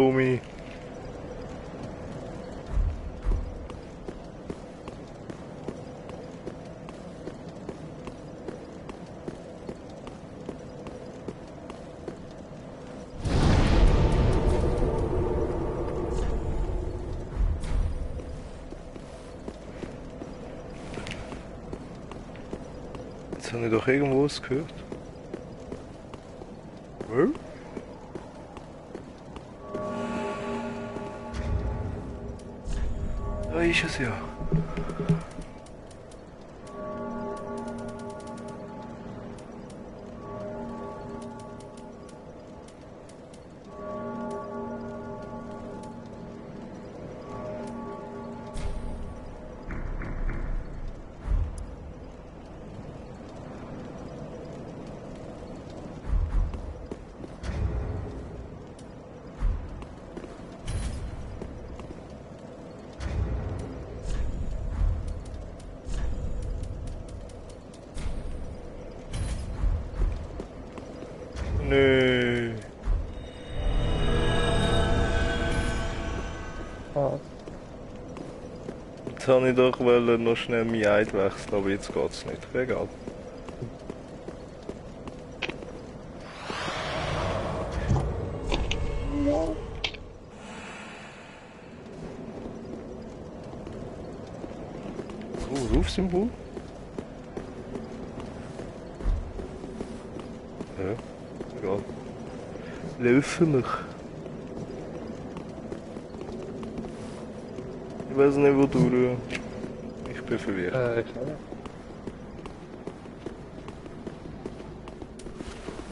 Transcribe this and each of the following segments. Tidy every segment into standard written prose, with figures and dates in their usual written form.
Omi. Jetzt habe ich doch irgendwo was gehört. Wo? Da ist es ja. Nö. Ah, Jetzt habe ich doch noch schnell mein Eid wechseln, aber jetzt geht's nicht. Egal. Oh, Rufsymbol? Ja, egal. Laufen mich. Ich weiß nicht, wo du. Ich bin verwirrt. ich auch.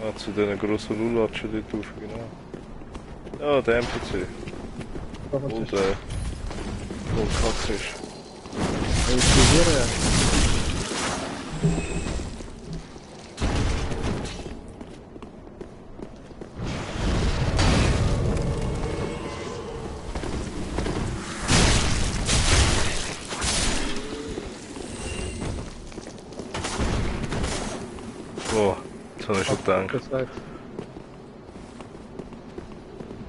Ah, zu diesen grossen Lulatschen dort rauf, genau. Ja, der NPC. Was Und ist und Katze ist. Aktivieren. Oh, das habe ich schon gedacht. Das heißt.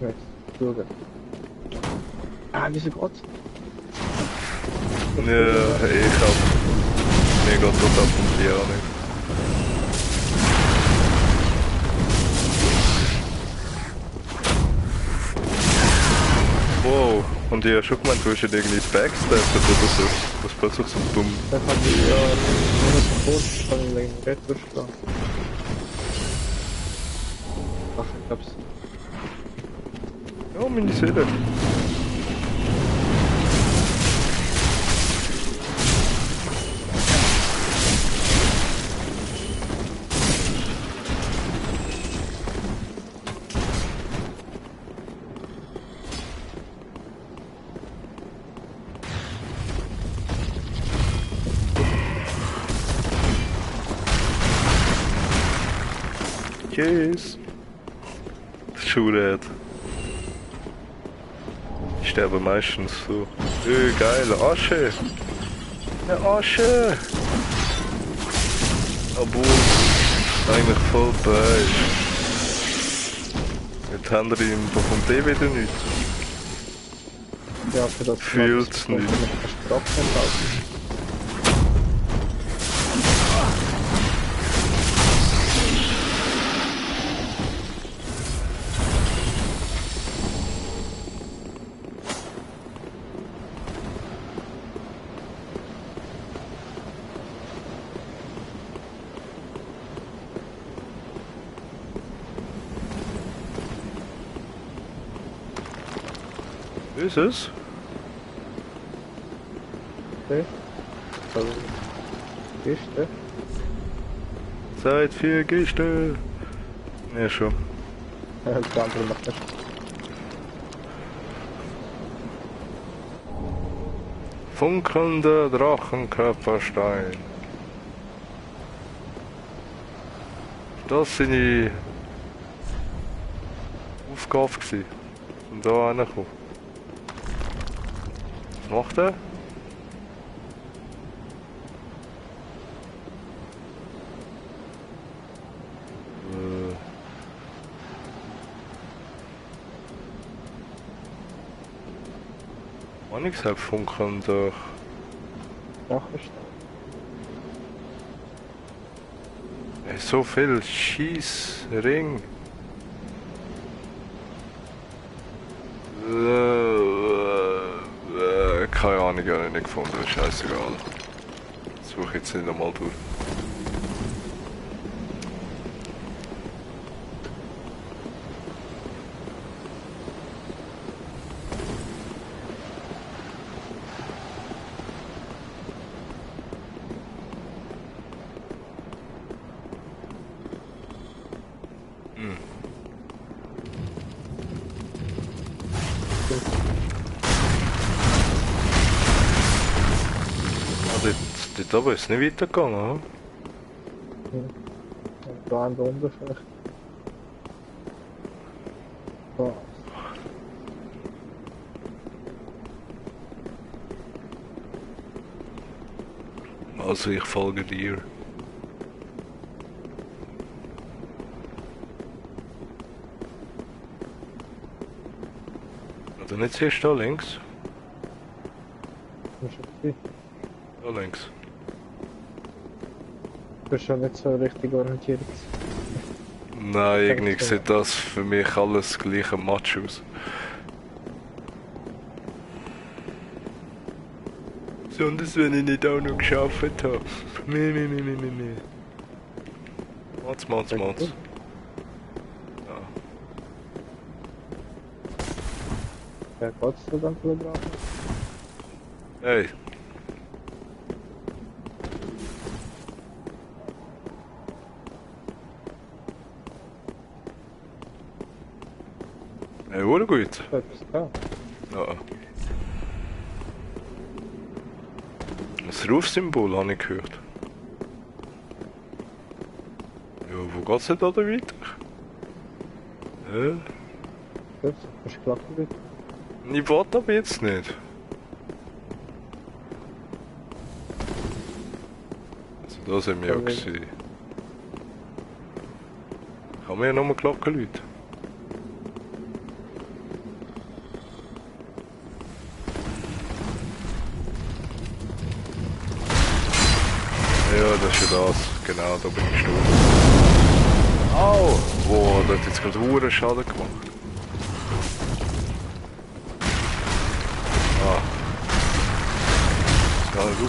Jetzt, Bürger. Ah, wieso Gott? Ja, ich hab. Mir geht das ab und zu auch nicht. Wow, und ich hab schon gemeint, du hast ihn irgendwie backstabbed oder so. Das ist plötzlich so dumm. Da kann ich ja nur Support von den Red durchgehen. Ach, ich glaub's. Ja, meine Seele. Tschüss. Schuhrät. Ich sterbe meistens so. Geil, Asche. Eine Asche. Obwohl, eigentlich voll bei. Jetzt haben wir ihm doch um die wieder nichts. Ja, für das Fühlt's nicht. Versprochen hat. Ist es? Okay. Also, Kiste. Zeit für Giste. Ja, schon. Das andere macht nicht. Funkelnder Drachenkörperstein. Das sind die Aufgabe gewesen. Und da hinkommen. Was macht er? Mann, ich gesagt, funkeln durch. Drachenstein. So viel Schießring. Keine Ahnung, ich habe ihn nicht gefunden, scheißegal. Suche jetzt nicht nochmal durch. Dort oben ist es nicht weitergegangen, oder? Und da an der Unterfläche. So. Also ich folge dir. Oder nicht zuerst da links? Das ist okay. Da links. Du bist schon nicht so richtig orientiert. Nein, irgendwie sieht das für mich alles gleiche Matsch aus. Besonders wenn ich nicht auch noch geschafft habe. Meh. Mats. Ja. Wer geht's so dann viel drauf? Hey. Hey, wurde gut. Etwas da. Ja. Das Rufsymbol habe ich gehört. Ja, wo geht's denn da weiter? Das ist klappen bitte. Ich warte aber jetzt nicht. Also da sind wir ja gewesen. Kann man ja nochmal Glocken läuten. Ja, das ist ja das. Genau, da bin ich gestorben. Au! Boah, der hat jetzt gerade hohen Schaden gemacht. Ah. Ja, du.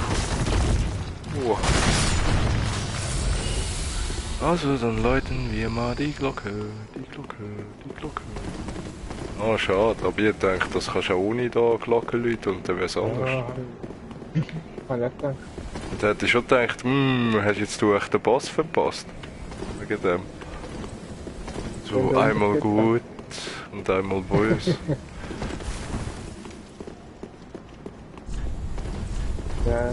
Also, dann läuten wir mal die Glocke. Ah, schade, aber ich denke, das kannst du auch ohne da Glocken läuten und dann wäre es anders. Ja, kann ich gedacht. Und da hätte ich schon gedacht, hast jetzt du echt den Boss verpasst? Wegen dem. So einmal gut und einmal böse. Ja.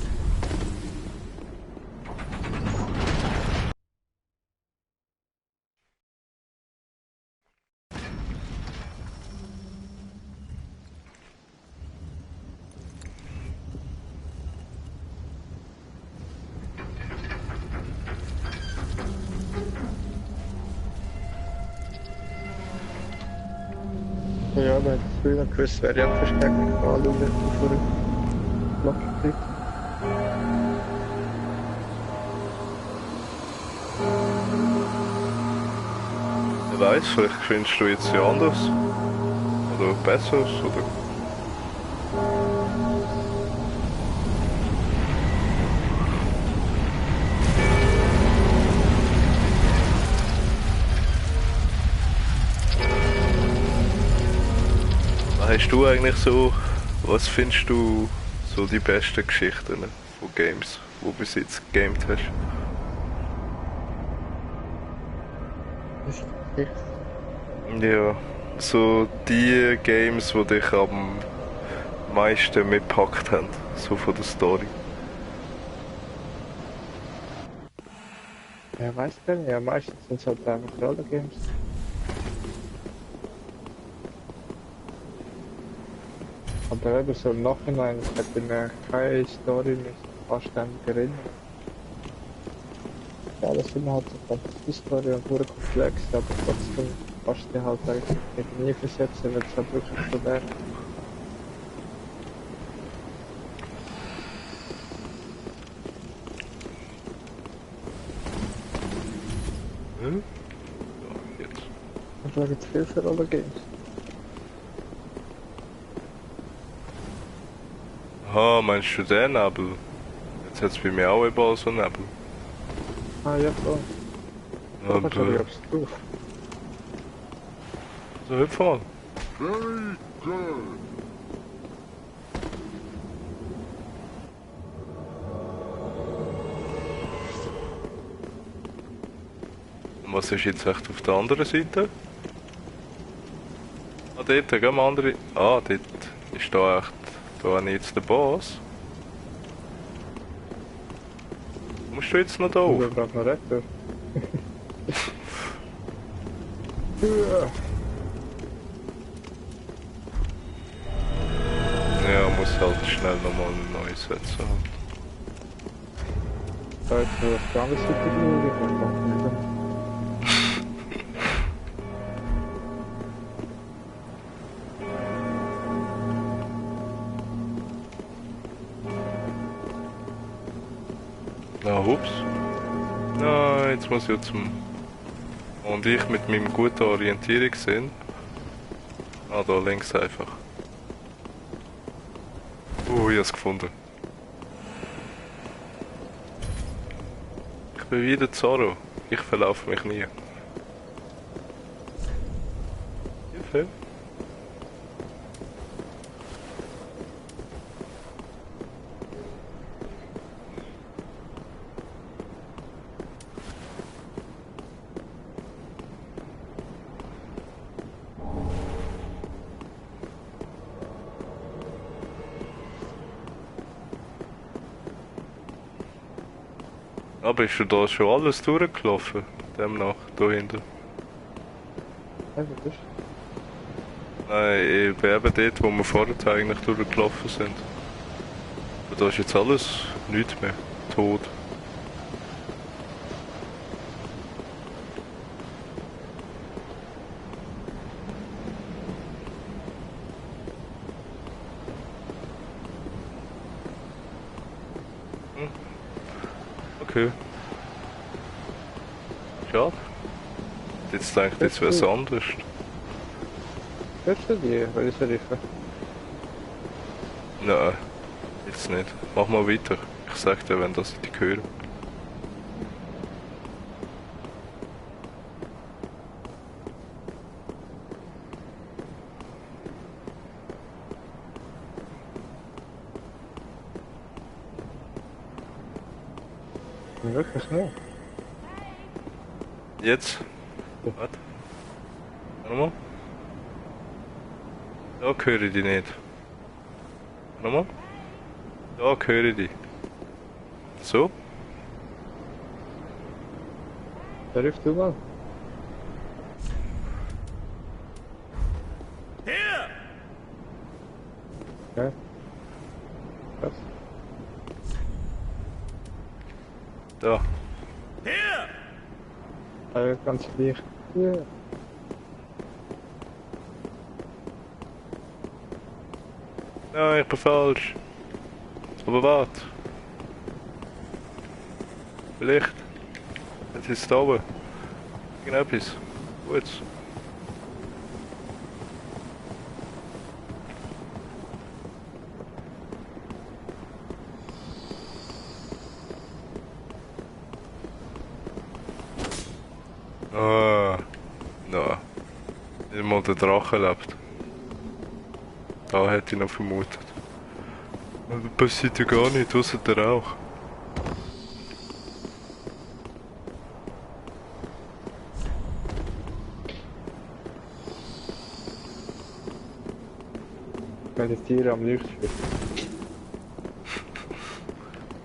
Ja, da hätte ich früher gewusst, wer ja versteckt anschauen, bevor ich Glocke kriege. Wer weiß, vielleicht findest du jetzt ja anders. Oder besseres, oder... Hast du eigentlich so, was findest du so die besten Geschichten von Games, die du bis jetzt gegamed hast? Das ist echt. Ja, so die Games, die dich am meisten mitgepackt haben, so von der Story. Ja, weiß gar nicht. Ja, meistens sind es halt einfach Roller-Games. Aber eben so im Nachhinein hat mir keine Story mehr so anständig erinnert. Ja, das sind halt so Fantasy-Story und wurde komplex, aber trotzdem kannst du dich halt eigentlich nie versetzen, wenn es halt wirklich so wäre. Ja, jetzt. Und da gibt's viel für alle Games. Aha, meinst du den Nebel? Jetzt hat es bei mir auch überall so Nebel. Ah ja, klar. Da kannst du Aber, ja aufs drauf. so hüpf mal. Und was ist jetzt echt auf der anderen Seite? Ah, dort, gehen wir andere. Ah, dort ist da echt. Da habe ich jetzt den Boss. Musst du jetzt noch da Ich auf? bin gerade noch retten. Ja. Ja, muss halt schnell nochmal neu setzen. Da ist nur auf der anderen Seite die Uhr. Na, hups. Na, jetzt muss ich ja zum... Und ich mit meinem guten Orientierungssinn. Ah, da links einfach. Ich habe es gefunden. Ich bin wieder Zorro. Ich verlaufe mich nie. Hilfe. Aber ist da schon alles durchgelaufen? Demnach, da hinten. Ja, das ist. Nein, ich bin eben dort, wo wir vorher eigentlich durchgelaufen sind. Aber da ist jetzt alles nichts mehr. Tot. Hm. Okay. Schade. Jetzt denke ich, jetzt wäre es anders. Hörst du die? Weil ich rufen. Nein, jetzt nicht. Mach mal weiter. Ich sag dir, wenn das ich höre. Wirklich nicht. Jetzt? Ja. Warte. Nochmal. Da höre ich dich nicht. Nochmal. Da höre ich dich. So? Da rufst du mal. Hier! Ja. Was? Da. Hier! Ganz gleich. Ja. Nein, ich bin falsch. Aber warte. Vielleicht. Jetzt ist es da oben. Irgendetwas. Gutes. Ah. Nein. Nicht mal der Drache lebt. Da hätte ich noch vermutet. Aber das passiert ja gar nicht, außer der Rauch. Weil das Tier am Licht steht.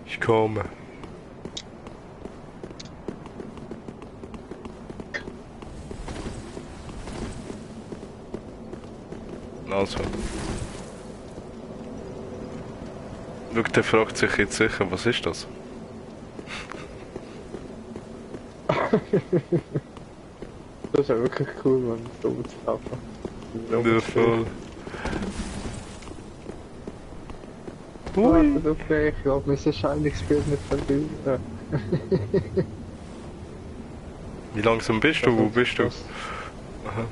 Ich komme. Also. Schau, der fragt sich jetzt sicher, was ist das? Das ist ja wirklich cool, man so zu laufen. Ja, voll. Wartet auf mich, ich glaube, mein Erscheinungsbild nicht verlieren. Wie langsam bist du? Wo bist du? Aha.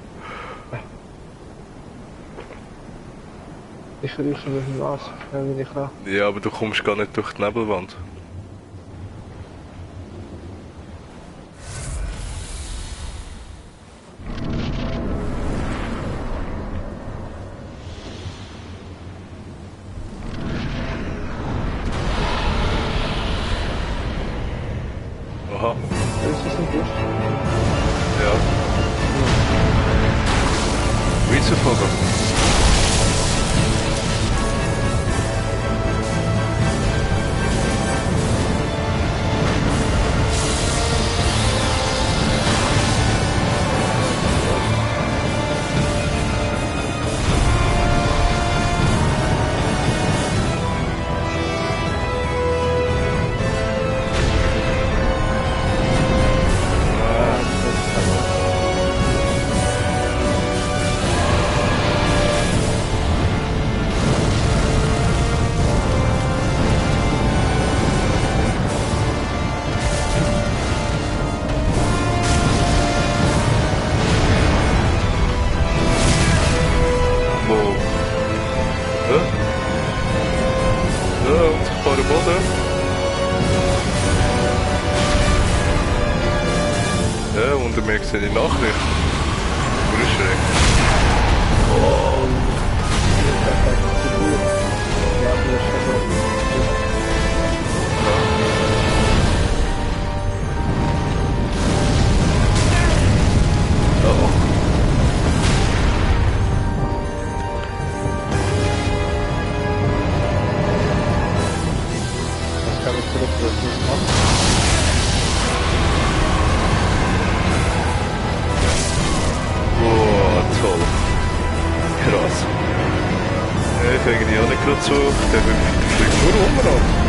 Ich rieche mit dem Arsch, wenn ich kann. Ja, aber du kommst gar nicht durch die Nebelwand. Aha, Ist das ein Busch? ja. Riesenvogel. Wo? Ja? Ja, unsichtbarer Boden. Ja, unter mir sehe ich Nachricht. Urschreck. Ja, du bist Oh. das kann ich zurück nicht machen. Wow, toll. Krass. Ja, ich irgendwie auch nicht gerade so. Der fliegt nur umeinander.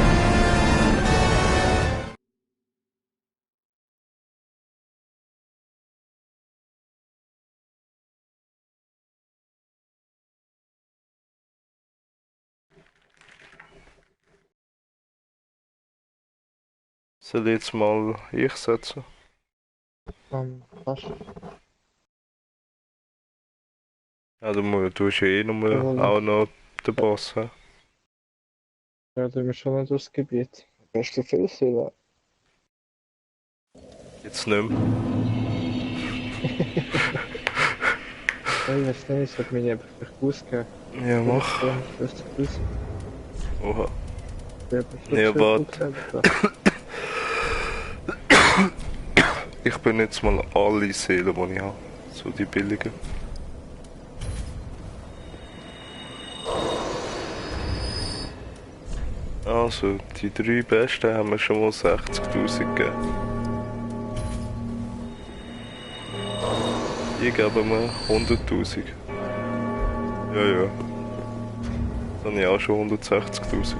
Soll ich jetzt mal ich setzen? Fast. Ja, du hast ja eh nur Ja. auch noch den Boss. He? Ja, du bist schon nicht durchs Gebiet. Hast du viel Seele? Jetzt nicht mehr. Ich weiß nicht, ich sollte mich einfach vielleicht ausgeben. Ja, mach. 50.000. Oha. Ich habe Ja, schon warte. Ich bin jetzt mal alle Seelen, die ich habe. So die billigen. Also, die 3 besten haben wir schon mal 60.000 gegeben. Die geben wir 100.000. Ja, ja. Dann habe ich auch schon 160.000.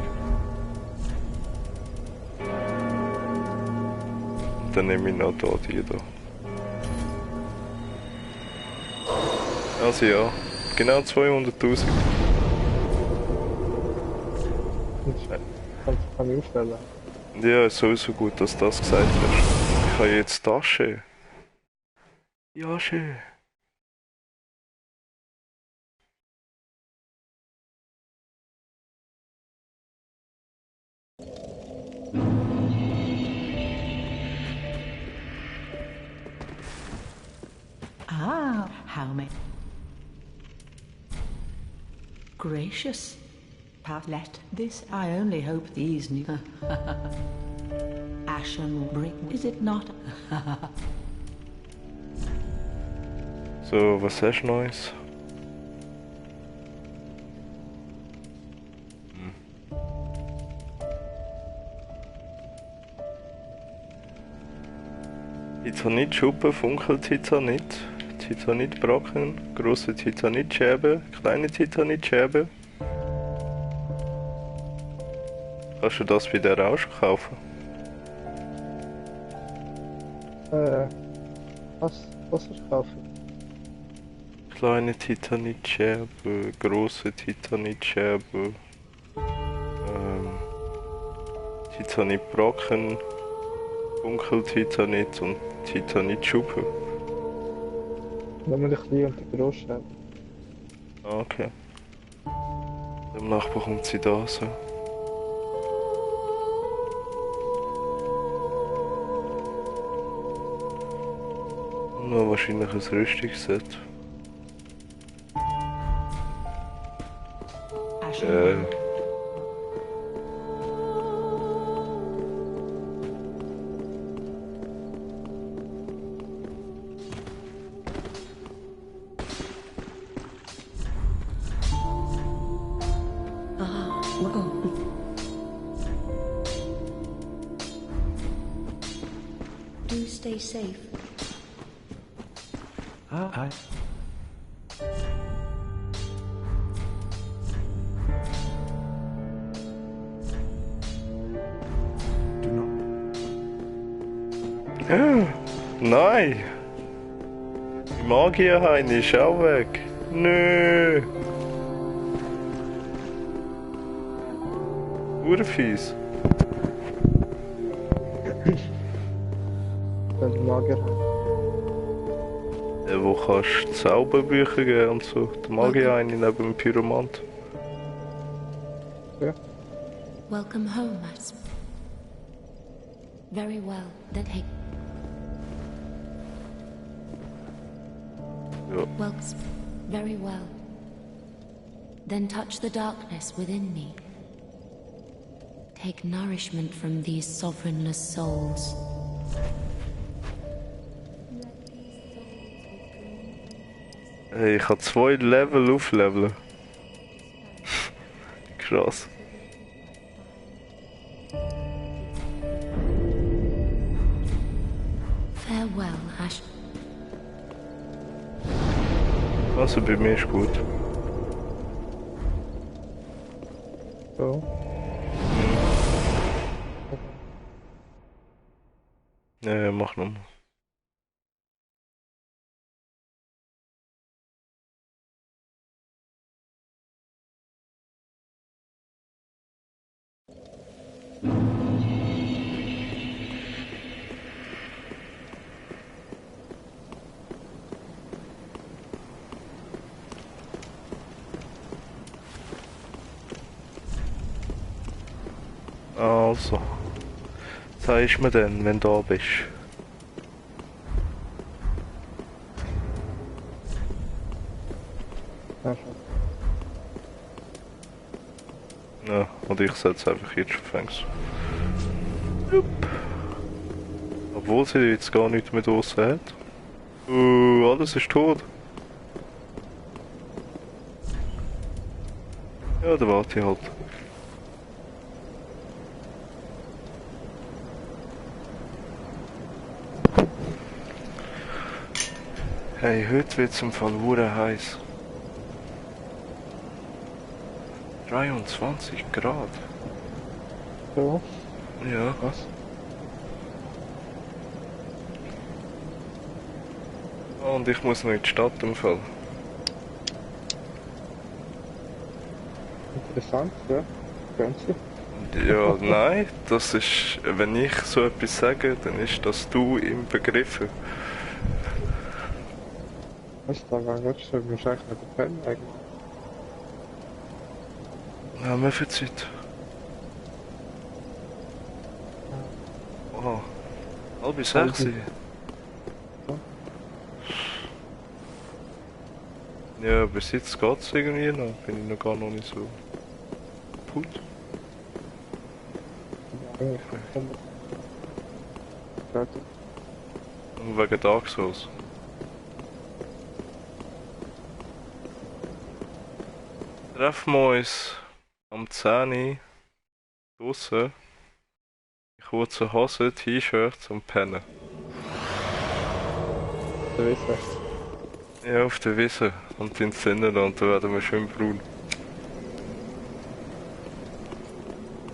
Dann nehme ich noch da die da. Also ja, genau 200.000. Kann ich aufstellen. Ja, ist sowieso gut, dass du das gesagt hast. Ich habe jetzt Tasche. Ja, schön. Ah, how may... Gracious. Let this... I only hope these new... Ashen brick, is it not? So, was hast du Neues? Titanit, Schuppen, Funkel-Titanit, Titanit-Brocken, große Titanitscherbe, kleine Titanitscherbe. Kannst du das bei der auch schon kaufen? Was soll ich kaufen? Kleine Titanitscherbe, große Titanitscherbe, Titanitbrocken, Dunkel-Titanit und Titanitschuppe. Nur die kleine und die grosse. Ah, okay. Demnach bekommt sie das. So. Nur wahrscheinlich ein Rüstungsset. Ashen. Well, Do stay safe. Hi. Do not. Nein! Die Magierhaine ist auch weg. Nö! Urfies. Das Lager. Wo kannst du Zauberbücher geben und so. Der Magierhaine neben dem Pyromant. Ja. Welcome home, Mads. Very well. Then hey. Ja. Well, very well. Then touch the darkness within me. Take nourishment from these sovereignless souls. Hey, ich kann 2 Level aufleveln. Krass. Farewell, Ash. Also bei mir ist gut. So. Ja, mach nochmal. Also, zeigst mir dann, wenn du da bist. Ja, schon. Ja, und ich setze einfach jetzt schon fängst. Jupp. Obwohl sie jetzt gar nichts mehr draussen hat. Alles ist tot. Ja, dann warte ich halt. Hey, heute wird's im Fall hure heiß. 23 Grad. So. Ja. Was? Und ich muss noch in die Stadt im Fall. Interessant, ja. Ganze. Ja, nein, das ist, wenn ich so etwas sage, dann ist das du im Begriffen. Was da war wirklich so, du musst eigentlich nicht pennen eigentlich. Ja, wie viel Zeit? Oh, halb 6. Ja, bis jetzt geht's irgendwie noch. Bin ich noch gar noch nicht so kaputt. Eigentlich fertig. Und wegen Dark Souls. Treffen wir uns am 10 Uhr draussen. In kurzen Hosen, T-Shirts und Pennen. Du weißt ja. Ja, auf der Wiese und in Sinnen und da werden wir schön braun.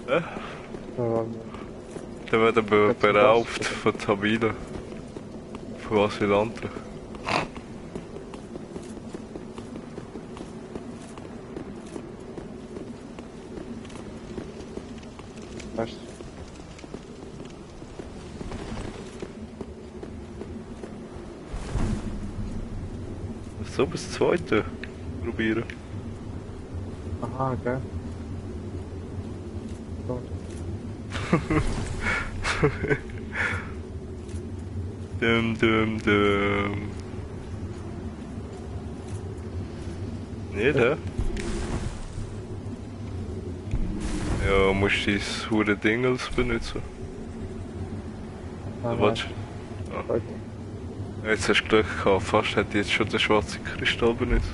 Ja? Dann werden wir beraubt von Tabile. Von Asylanten. Weißt So bis zweite probieren. Aha, gell. So. Dum. Nicht, hä? Ja, musst du dein hure Dingels benutzen. Ah, Warte. nein. Jetzt hast du Glück gehabt, fast hätte ich jetzt schon den schwarzen Kristall benutzt.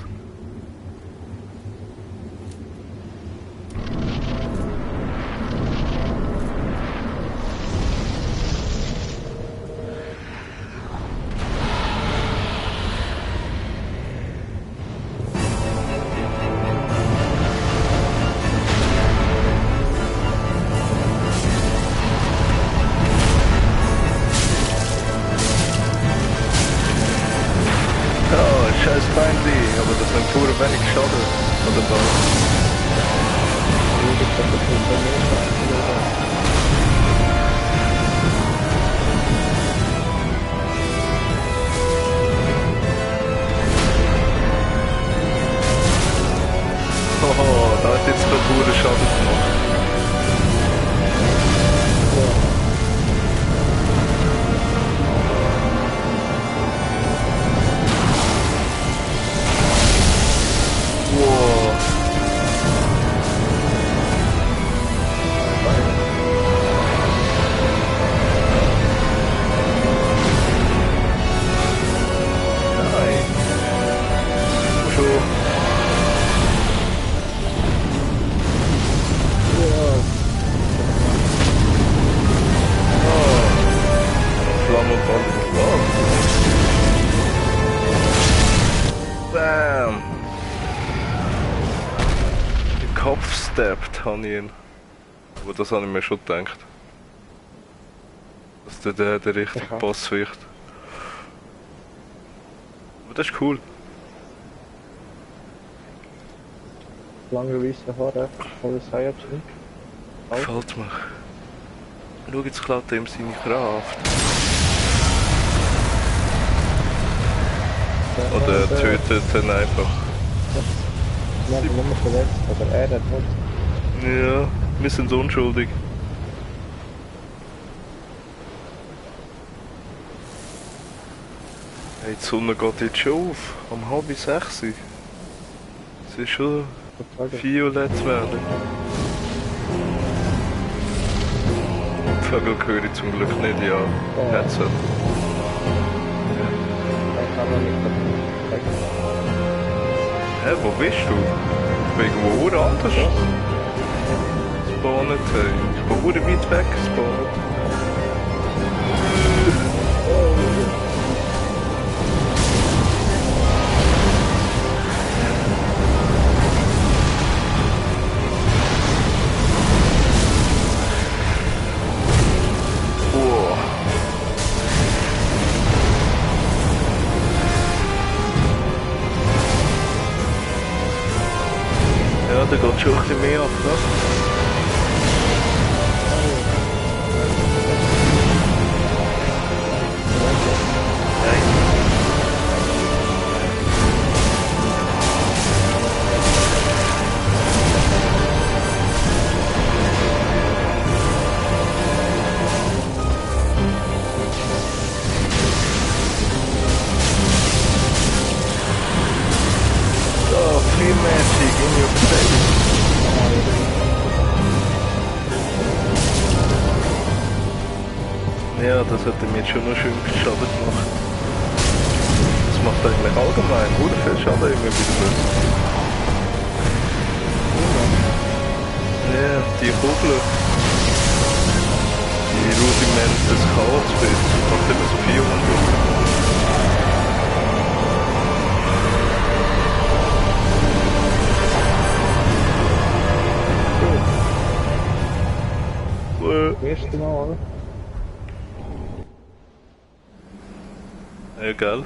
Scheiß Feindli, aber das nimmt pure wenig Schaden von der Ball. Oh, da hat jetzt der pure Schaden gemacht. Wow. Nein. Schon. Oh. Flamme und Ball. Bam. Kopf steppt, habe ich ihn. Aber das habe ich mir schon gedacht. Dass der richtige Boss wird. Aber das ist cool. Lange weiße Haare, alles Haare. Gefällt mir. Schau, jetzt klaut er ihm seine Kraft. Oder tötet ihn einfach. Ja, die Nummer verletzt, aber er hat nicht. Ja, wir sind unschuldig. Hey, die Sonne geht jetzt schon auf. Um 5:30. Es ist schon violett werden. Die Vögel höre ich zum Glück nicht, ja. Headset. Ich kann noch nicht. Hä, wo bist du? Ich bin irgendwo anders. Spawnet, hey. Ich bin verdammt weit weg gespawnt. Wow. Ja, da geht schon ein bisschen mehr ab, ne? Oh, free magic in your face. Ja, das hätte mir jetzt schon noch schön Schaden gemacht. Das macht eigentlich allgemein oder viel Schaden immer wieder. Ja, die Kugel. Die Rudiment des Chaos macht immer so 400. Das erste Mal, oder? Ja, gell?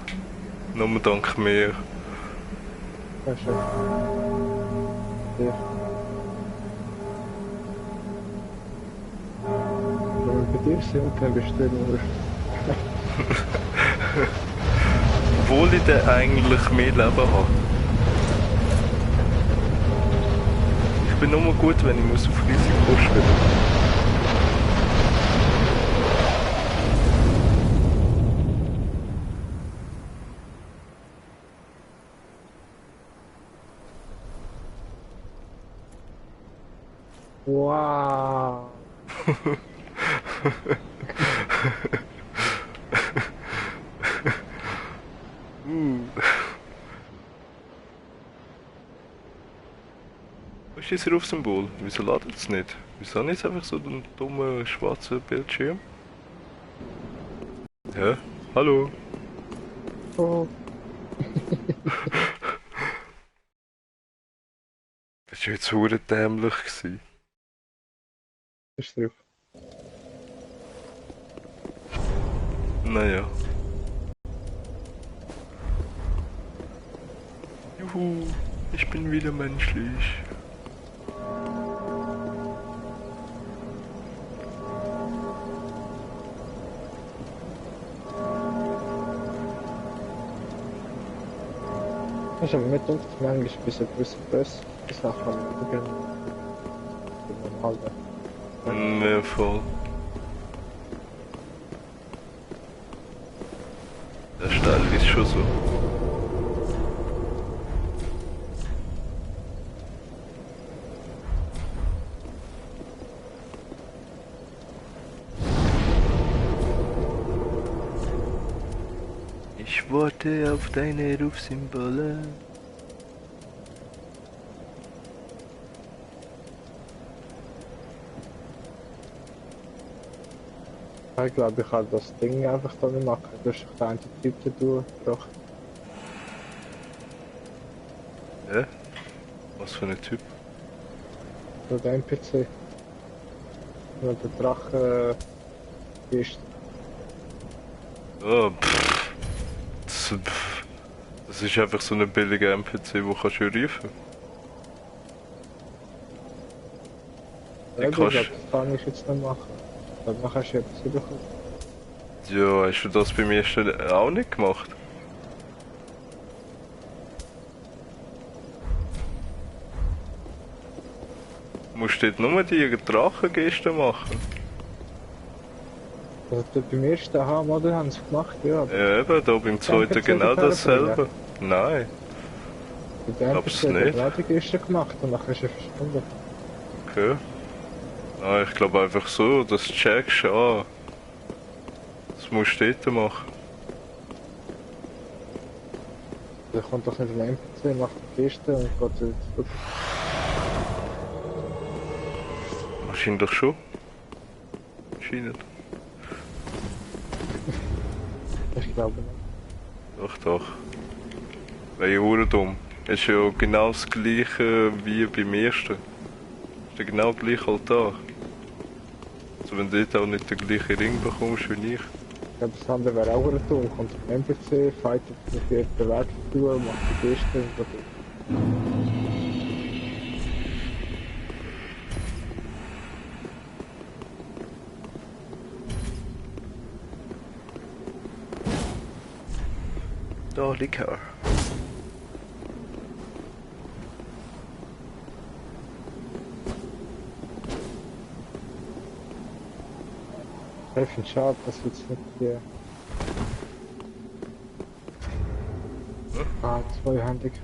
Nur dank mir. Ja, schön. Ja. Wenn wir bei dir sind, dann bist du nur. Obwohl ich den eigentlich mehr Leben habe. Ich bin nur gut, wenn ich muss auf Risiko spielen. Wow. Was ist hier auf Symbol? Wieso ladet es nicht? Wieso nicht einfach so einen dummen schwarzen Bildschirm? Hä? Hallo? Oh. Das war jetzt verdammt dämlich gewesen. Ist drauf. Naja. Juhu, ich bin wieder menschlich. Ich habe mit uns manchmal ein bisschen größer Sachen normal. Mehr voll. Der Stall ist schon so. Ich warte auf deine Rufsymbole. Ich glaube, ich kann das Ding einfach da nicht machen. Du hast doch den einen Typ da durchgebracht. Hä? Was für ein Typ? Nur der NPC. Nur der Drache ist. Oh, pff. Das ist einfach so ein billiger NPC, wo kannst du rufen. Ja, kannst- das kann ich jetzt nicht machen. Dann kannst du etwas bekommen. Ja, hast du das beim ersten auch nicht gemacht? Du musst dort nur die Drachengeste machen. Also beim ersten HM haben sie gemacht, ja. Ja, eben, da beim zweiten genau dasselbe. Nein, Der glaub's NPC hat nicht. gerade die Geste gemacht und dann ist er verschwunden. okay. Nein, ich glaube einfach so, das checkst du an. Das musst du dort machen. Der kommt doch nicht ein NPC, macht die Geste und geht wieder zurück. Wahrscheinlich schon. Scheint. Ich glaube nicht. Doch, doch. Wäre ja hure dumm. Ist ja genau das gleiche wie beim ersten. Ist ja genau gleich Altar. Also wenn du dort auch nicht den gleichen Ring bekommst wie ich. Ich glaube, das andere wäre auch wieder dumm. Kommt ein NPC, fightet mit der Bewertung durch, macht die Geste und geht. Da, Likör. Ich finde es schade, dass jetzt nicht die. Zwei Handicap.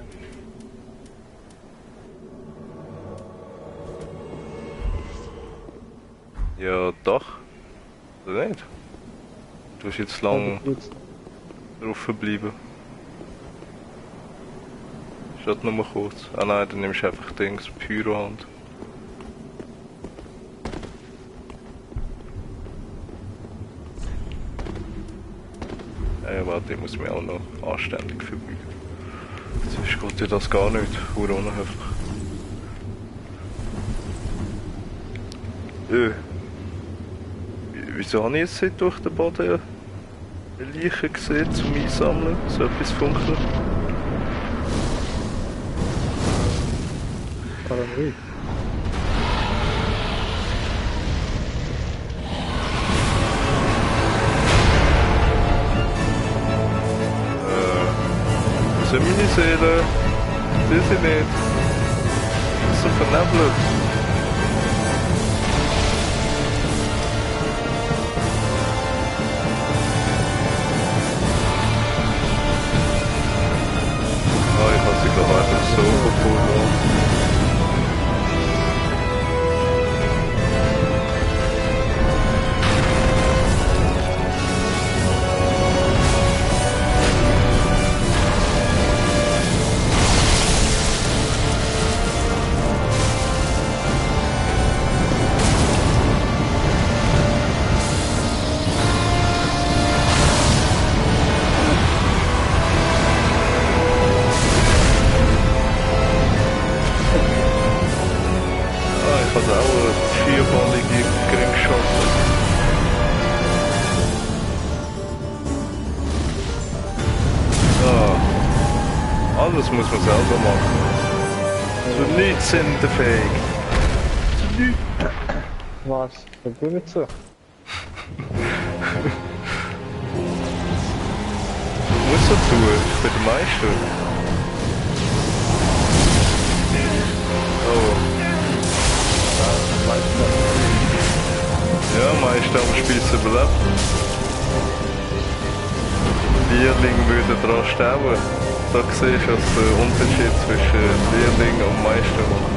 Ja, doch. Oder nicht? Du bist jetzt lang drauf verblieben. Statt nur mal kurz. Ah nein, dann nimmst du einfach Dings, Pyrohand. Warte, ich muss mich auch noch anständig verbeugen. Sonst geht dir das gar nicht, hure unhöflich. Wieso habe ich jetzt nicht durch den Boden Leichen gesehen zum Einsammeln? So etwas funkelt? Paranoid. sind meine Seelen. Die sind nicht. Die sind vernebelt. Ah, ich habe sie glaube einfach so verbunden. Ich hatte auch eine vierballige Geringschaffe. Ah, alles muss man selber machen. Zu nichts sind der fähig. Zu nichts. Was? Das bin nicht so. Muss so tun, ich bin der Meister. Oh. Ja, Meister am Spieß überlebt. Lehrling würde daran sterben. Da siehst du, was der Unterschied zwischen Lehrling und Meister macht.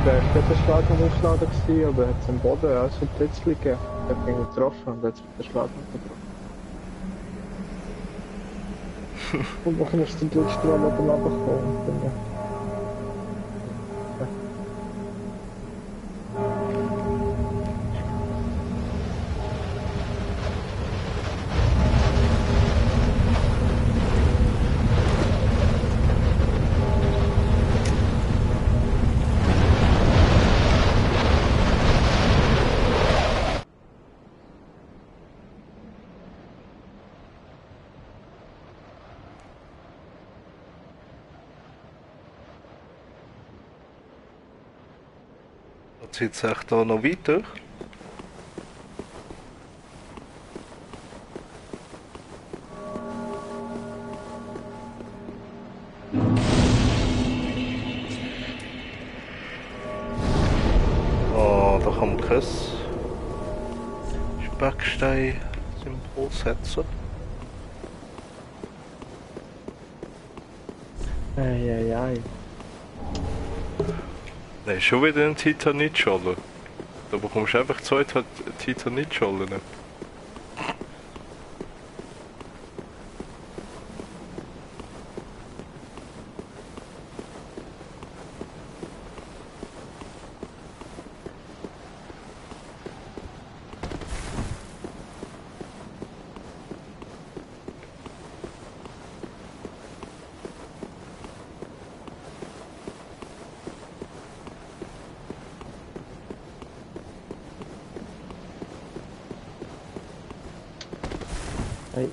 Der erste Schlag am Aufladen gewesen, aber hat es am Boden auch so Blitzli gegeben. Der hat ihn getroffen und hat den Schlag nicht getroffen. Und dann ist der Blitzstrahl oben runtergekommen. Zieht es echt da noch weiter? Oh, da kann man kein Speckstein-Symbol setzen. Eieiei. Nein, schon wieder ein Titanitscholle. Da bekommst du einfach zwei Titanitschollen. Hey.